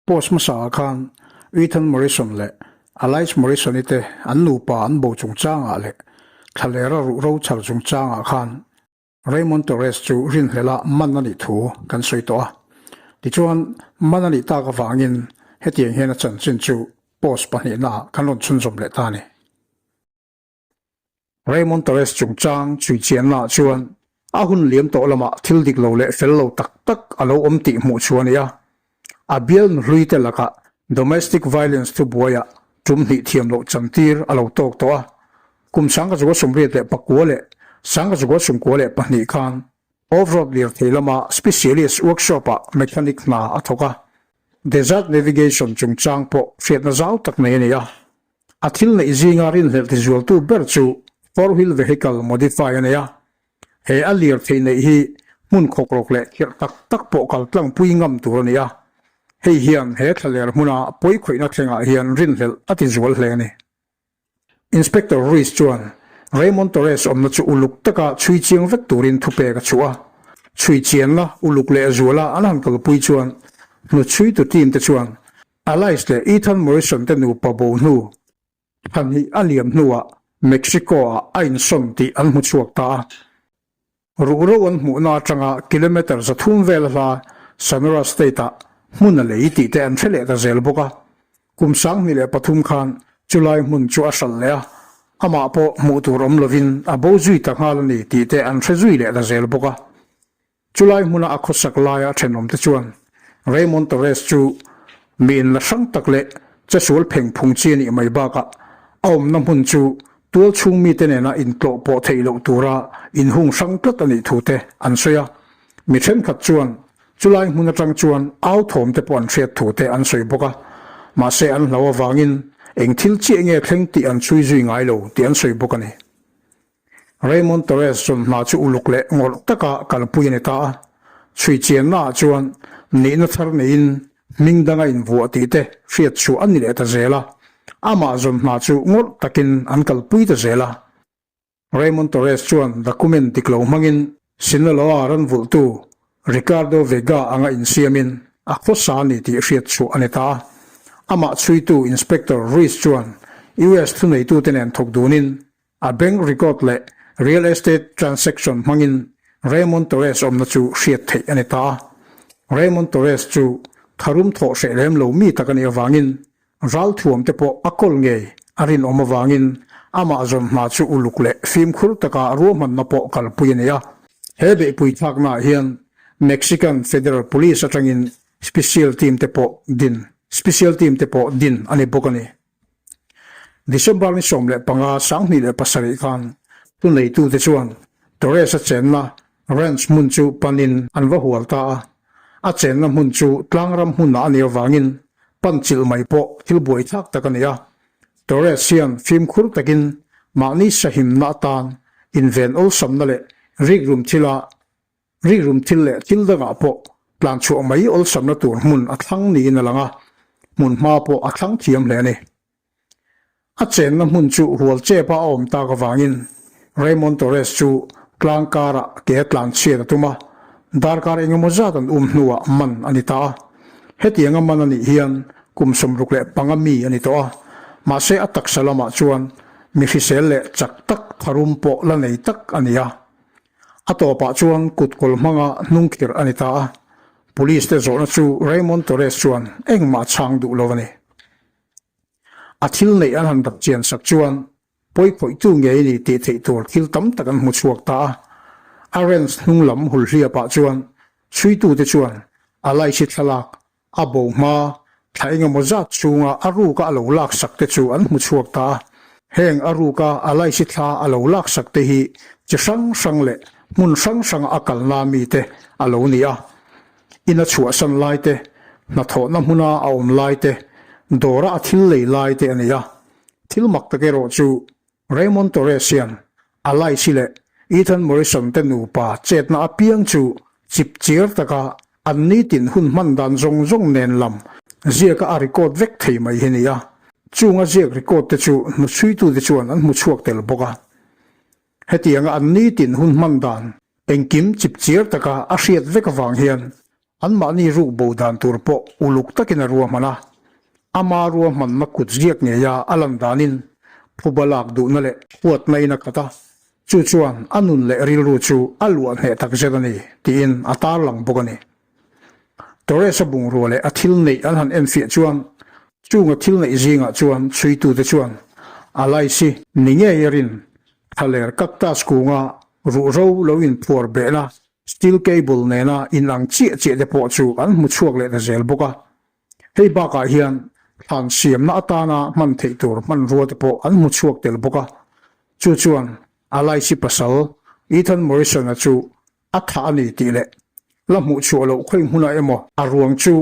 Post hmasa ah khan Ethan Morrison leh Alice Morrison-i te an nupa an bo chungchangah leh thlalera ruh ro chhar chungchangah khan Raymond Torres chu rinhlela man a nih thu kan sawi tawh a. Tichuan, man a nih tak avangin hetiang hian a chanchin chu post pahnihnaah kan rawn chhunzawm leh ta a ni. Raymond Torres chungchang chhuichiannaah chuan a hun liam tawh lamah thil dik lo leh fel lo tak tak a lo awm tih hmuh chu a ni a. A bial nuhlui te lakah domestic violence thubuaiah tum hnih thiam loh chantir a lo tawk tawh a. Kum 1984 leh 1992 khan off-road lirthei lama specialist workshop-ah mechanic hna a thawk a. Desert navigation chungchang pawh hriatna zau tak nei a ni a. A thil neih zinga rinhlelh tizualtu ber chu four wheel vehicle modify a nei a. He a lirthei neih hi hmun khawkrawk leh khirh tak tak pawh kal tlangpui ngam tur a ni a. Hei hian he thlaler hmuna pawi khawihna thlengah hian rinhlelh a tizual hle a ni. Inspector Ruiz chuan Raymond Torres awmna chu uluk taka chhui chiang vek turin thupek a chhuah a. Chhui chianna uluk leh zuala an han kalpui chuan hnuchhuitu team te chuan Alice leh Ethan Morrison te nupa bo hnu pahnih a liam hnuah Mexico-ah a insawn tih an hmu chhuak ta a. Ruhro an hmuhna atanga kilometre 300 vel hla Sonora State-ah hmun a lei tih te an hre leh ta zel bawk a. Kum 2003 khan chulai hmun chu a hralh leh a, amah pawh hmuh tur awm lovin a bo zui ta nghal a ni tih te an hre zui leh ta zel bawk a. Chulai hmuna a khawsak laia thenawmte chuan Raymond Torres chu mi inla hrang tak leh chesual pheng phung chi a nih mai bakah a awmna hmun chu tual chhung mite nena intlawh pawh theih loh tura inhung hrang tlat a nih thu te an sawi a. Mi thenkhat chuan chulai hmun atang chuan au thawm te pawh an hriat thu te an sawi bawk a, mahse an hlau avangin eng thil chiah nge thleng tih an chhui zui ngai lo tih an sawi bawk a ni. Raymond Torres chuan hna chu uluk leh ngawrh taka kalpui a ni ta a. Chhui chiannaah chuan nihna thar neiin hming danga invuah tih te hriat chhuah a ni leh ta zel a. Amah zawn hna chu ngawrh takin an kalpui ta zel a. Raymond Torres chuan document dik lo hmangin Sinaloa ranvulhtu Ricardo Vega anga insiamin a khawsa a ni tih hriat chhuah a ni ta a. Amah chhuitu Inspector Ruiz chuan US thuneitute nen thawk dunin A bank record leh real estate transaction hmangin Raymond Torres awmna chu hriat theih a ni ta a. Raymond Torres chu tharum thawh hreh lem lo mi tak a nih avangin ralthuam te pawh a kawl ngei a rinawm avangin amah zawn hna chu uluk leh fimkhur taka ruahmanna pawh kalpui a ni a. He beihpui thlaknaah hian Mexican Federal Police atangin special team te pawh din special team te pawh din a ni bawk a ni. December ni 15 2007 khan thuneitute chuan Torres-a chenna ranch hmun chu panin an va hual ta a. A chenna hmun chu tlangram hmunah a nih avangin pan chilh mai pawh thil buaithlak tak a ni a. Torres hian fimkhur takin mahni sahimna atan inven awlsamna leh rikrum thila Rikrum thil leh thil dangah pawh tlan chhuah mai awlsamna tur hmun a thlang niin a lang a, hmun hma pawh a thlang thiam hle a ni. A chenna hmun chu hual chepa a awm tak avangin Raymond Torres chu tlang karah ke a tlan chhiat a tum a, darkar engemaw zat an um hnuah man a ni ta a. Hetianga man a nih hian kum 65 mi a ni tawh a, mahse a taksa lamah chuan mi hrisel leh chak tak tharum pawh la nei tak a ni a. A tawpah chuan kut kawl hmanga hnungkhirh a ni ta a, Police te zawhna chu Raymond Torres chuan engmah chhang duh lo a ni. A thil neih an han dap chian sak chuan pawi khawihtu ngei a ni tih theih tur thil tam tak an hmu chhuak ta a. A ranch hnung lam hulhliapah chuan chhuitute chuan a laihsi thlalak A bo hma, thla engemaw zat chhunga a ruka a lo laksak te chu an hmu chhuak ta a. Heng a ruka a laisi thla a lo laksak te hi chi hrang hrang leh hmun hrang hranga a kalna mite a lo ni a. In a chhuahsan lai te, hnathawhna hmuna a awm lai te, dawra a thil lei lai te a ni a. Thil mak tak erawh chu Raymond Torres hian a laisi leh Ethan Morrison te nupa chetna apiang chu chip chiar taka an nitin hun hman dan zawng zawng nen lam ziaka a record vek thei mai hi ni a. Chung a ziak record te chu hnuchhuitute chuan an hmu chhuak tel bawk a. Hetianga an nitin hun hman dan engkim chip chiar taka a hriat vek avang hian. Anmahni ruk bo dan tur pawh uluk takin a ruahman a, ama ruahmanna kut ziak ngeia a lan danin phuba lak duhna leh huatna in a khat a, chu chuan a nun leh rilru chu a luah hneh tak zet a ni tiin a tarlang bawk a ni. Torres-a bungrua leh a thil neih an han enfiah chuan chunga thil neih zingah chuan chhuitute chuan a laisi ni ngei a rin thlaler cactus kunga ruhro lo inphuar behna Steel cable nena inang chiah chiah te pawh chu an hmu chhuak leh ta zel bawk a. Hei bakah hian thlan siamna atana hman theih tur hmanrua te pawh an hmu chhuak tel bawk a. Chu chuan a laisi pasal Ethan Morrison-a chu a thah a ni tih leh la hmuh chhuah loh khawi hmunah emaw a ruang chu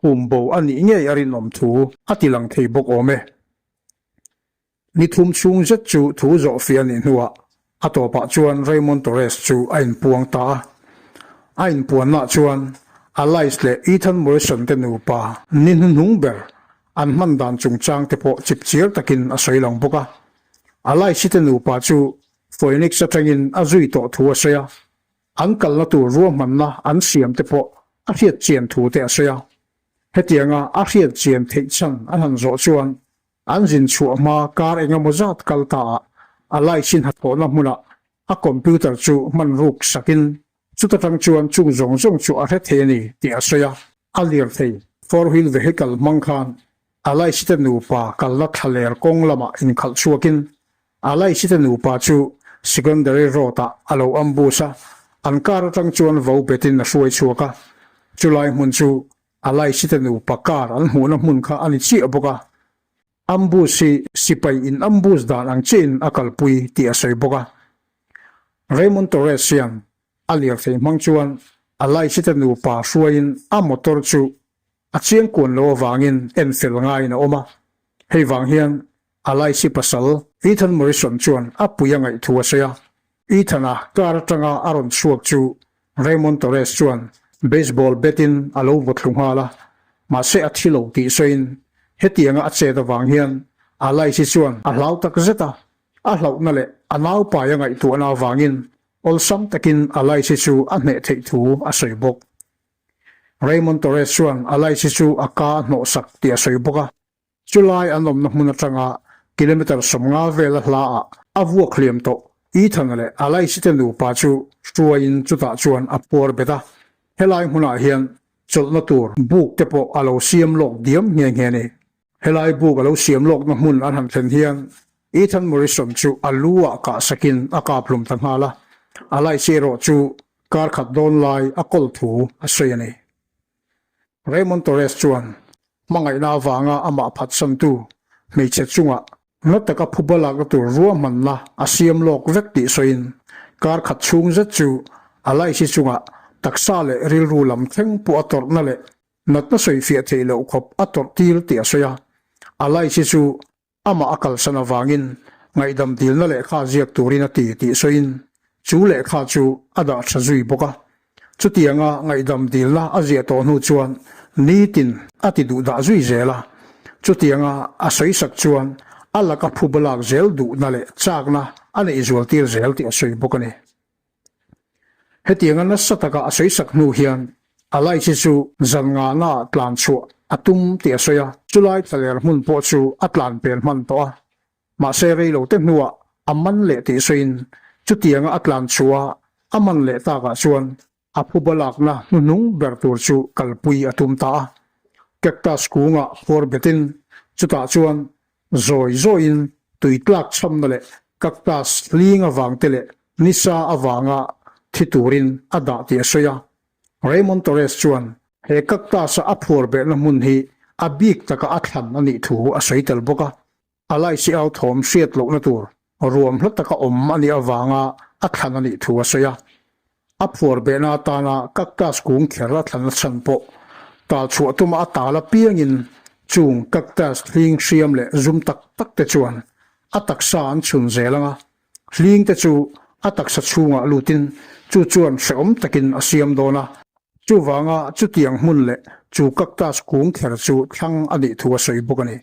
phum bo a nih ngei a rinawm thu a ti lang thei bawk awm e. Ni thum chhung zet chu thu zawh fiah a nih hnuah a tawpah chuan Raymond Torres chu a inpuang ta a. A inpuannaah chuan Alice leh Ethan Morrison te nupa ni hnuhnung ber an hman dan chungchang te pawh chipchiar takin a sawi lang bawk a. Alice-i te nupa chu Phoenix atangin a zui tawh thu a sawi a, an kalna tur ruahmanna an siam te pawh a hriat chian thu te a sawi a. Hetianga a hriat chian theih chhan an han zawh chuan An zin chhuah hma kar eng emaw zat kal ta ah a laichin hnathawhna hmunah a computer chu hman ruk sakin chuta tang chuan chung zawng zawng chu a hre thei a ni tih a sawi a. A lirthei four wheel vehicle hmang khan a laicite nupa kalna thlaler kawng lamah inkhalh chhuakin a laicite nupa chu secondary road ah a lo ambush a, an car atang chuan vo betin a hruai chhuak a, chulai hmun chu A laisite nupa car an hmuhna hmun kha a ni chiah bawk a, ambush hi sipai in ambush dan ang chiahin a kalpui tih a sawi bawk a. Raymond Torres hian a lirthei hmang chuan a laisite nupa hruaiin a motor chu a chiangkuan lo avangin en fel ngaiin a awm a, hei vang hian A laisi pasal Ethan Morrison chuan a pui a ngaih thu a sawi a. Ethan-a car atanga a rawn chhuak chu Raymond Torres chuan baseball bat-in a lo vaw thlu nghal a, mahse a thi lo tih sawiin hetianga a chet avang hian a laisi chuan a hlau tak zet a, a hlauhna leh a naupai a ngaihtuahna avangin awlsam takin a laisi chu a hneh theih thu a sawi bawk. Raymond Torres chuan a laisi chu a ka a hnawhsak tih a sawi bawk a. Chulai an awmna hmun atanga kilometre 50 vela hlaah a vuak hliam tawh. Ethan-a leh Alice-te nupa chu hruaiin chutah chuan a puar bet a. Helai hmunah hian chawlhna tur buk te pawh a lo siam lawk diam nghe nghe a ni. Helai buk a lo siam lawkna hmun an han thlen hian Ethan Morrison chu a lu ah kah sakin a kap hlum ta nghal a. Alice erawh chu kar khat dawn lai a kawl thu a sawi a ni. Raymond Torres chuan hmangaihna avanga amah phatsantu hmeichhe chungah na taka phuba lakna tur ruahmanna a siam lawk vek tih sawiin kar khat chhung zet chu a laisi chungah taksa leh rilru lam thleng pawh a tawrhna leh natna sawifiah theih loh khawp a tawrh tir tih a sawi a. A laisi chu Amah a kalsan avangin ngaihdam dilna lehkha ziak turin a ti tih sawiin chu lehkha chu a dah tha zui bawk a. Chutianga ngaihdam dilna a ziah tawh hnu chuan nitin a ti duh dah zui zel a. Chutianga a sawisak chuan a laka phuba lak zel duhna leh chakna a neih zual tir zel tih a sawi bawk a ni. Hetianga nasa taka a sawisak hnu hian a laichi chu zan ngahnaah tlan chhuah a tum tih a sawi a, chulai thlaler hmun pawh chu a tlan pel hman tawh a, mahse rei lo te hnuah a man leh tih sawiin chutianga a tlan chhuah a a man leh takah chuan a phuba lakna hnuhnung ber tur chu kalpui a tum ta a, cactus kungah phuar betin chutah chuan Zawi zawiin tui tlak chhamna leh cactus hling avang te leh nisa avanga thi turin a dah tih a sawi a. Raymond Torres chuan he cactus-a a phuar behna hmun hi a bik taka a thlan a nih thu a sawi tel bawk a. A laisi au thawm hriat lohna tur ruam hla taka awm a nih avanga a thlan a nih thu a sawi a. A phuar behna atana cactus kung kher a thlan a chhan pawh tal chhuah tuma a tal apiangin chung cactus hling hriam leh zum tak tak te chuan a taksa an chhun zel ang a, hling te chu a taksa chhungah lutin chu chuan hrehawm takin a siam dawn a. Chuvanga chutiang hmun leh chu cactus kung kher chu thlang a nih thu a sawi bawk a ni.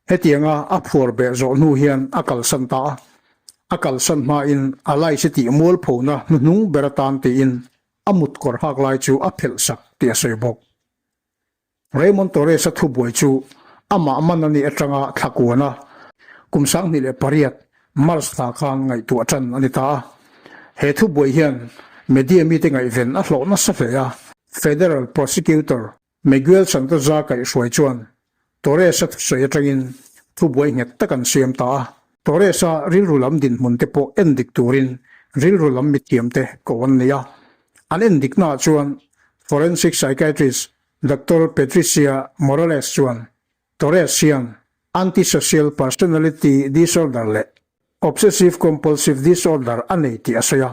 Hetianga a phuar beh zawh hnu hian a kalsan ta a, a kalsan hmain a laisi tih mualphona hnuhnung ber atan tiin a mut kawr hak lai chu a phelh sak. tih a sawi bawk. Raymond Torres-a thubuai chu amah man a nih atanga thla kuana kum 2008 March thla khan ngaihtuah tan a ni ta a. He thubuai hian media mite ngaihven a hlawh nasa hle a, Federal Prosecutor Miguel Santoza kaihhruai chuan Torres-a thusawi atangin thubuai nghet tak an siam ta a. Torres-a rilru lam dinhmun te pawh endik turin rilru lam mithiamte ko an nei a. An endiknaah chuan forensic psychiatrist Doctor Patricia Morales chuan Torres hian antisocial personality disorder leh obsessive compulsive disorder a nei tih a sawi a.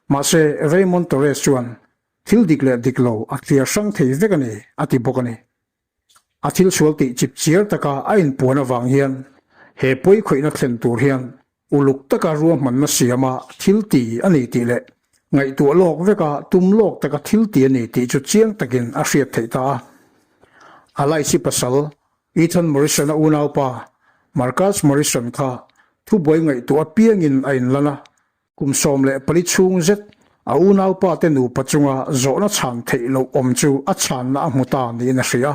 Mahse, Raymond Torres chuan Thil dik leh dik lo a clear hrang thei vek a ni, a ti bawk a ni. A thil sual tih chip chiar taka a inpuan avang hian he pawi khawihna thlen tur hian uluk taka ruahmanna siama thil ti a ni tih leh ngaihtuah lawk veka tum lawk taka thil ti a ni tih chu chiang takin a hriat theih ta a. A laisi pasal Ethan Morrison-a unaupa Marcus Morrison kha thubuai ngaihtuah apiangin a inlan a, Kum 14 chhung zet a unaupa te nupa chunga zawhna chhan theih loh awm chu a chhanna a hmu ta niin a hria.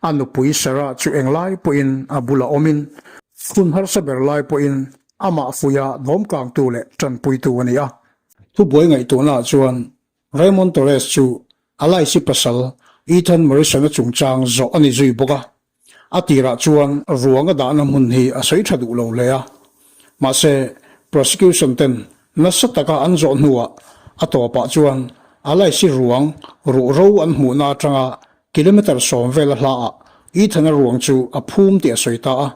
A nupui Sarah chu englai pawhin a bula awmin, hun harsa ber lai pawhin amah fuia dawmkangtu leh tanpuitu a ni a. Thubuai ngaihtuahnaah chuan Raymond Torres chu a laisi pasal Ethan Morrison-a chungchang zawh a ni zui bawk a. A tirah chuan ruang a dahna hmun hi a sawi tha duh lo hle a, mahse prosecution ten nasa taka an zawh hnuah a tawpah chuan a laisi ruang ruhro an hmuhna atanga kilometre 10 vel a hlaah Ethan-a ruang chu a phum tih a sawi ta a,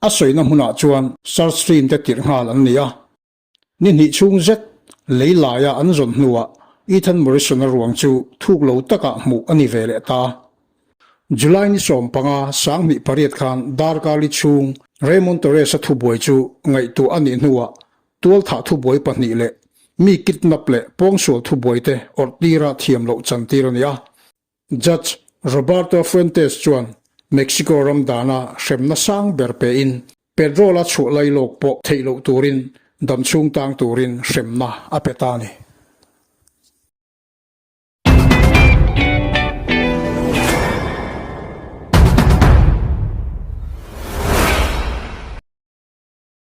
a sawina hmunah chuan search team te tirh nghal an ni a. Ni hnih chhung zet lei laia an zawn hnuah Ethan Morrison-a ruang chu thuk lo takah hmuh a ni ve leh ta. July ni 15 2008 khan darkar li chhung Raymond Torres-a thubuai chu ngaihtuah a nih hnuah tualthah thubuai pahnih leh mi kidnap leh pawngsual thubuai te awrh tira thiam loh chantir a ni a. Judge Roberto Fuentes chuan Mexico ram dana hremna sang ber pein Petrol a chhuah lai lawk pawh theih loh turin damchhung tang turin hremna a pe ta a ni.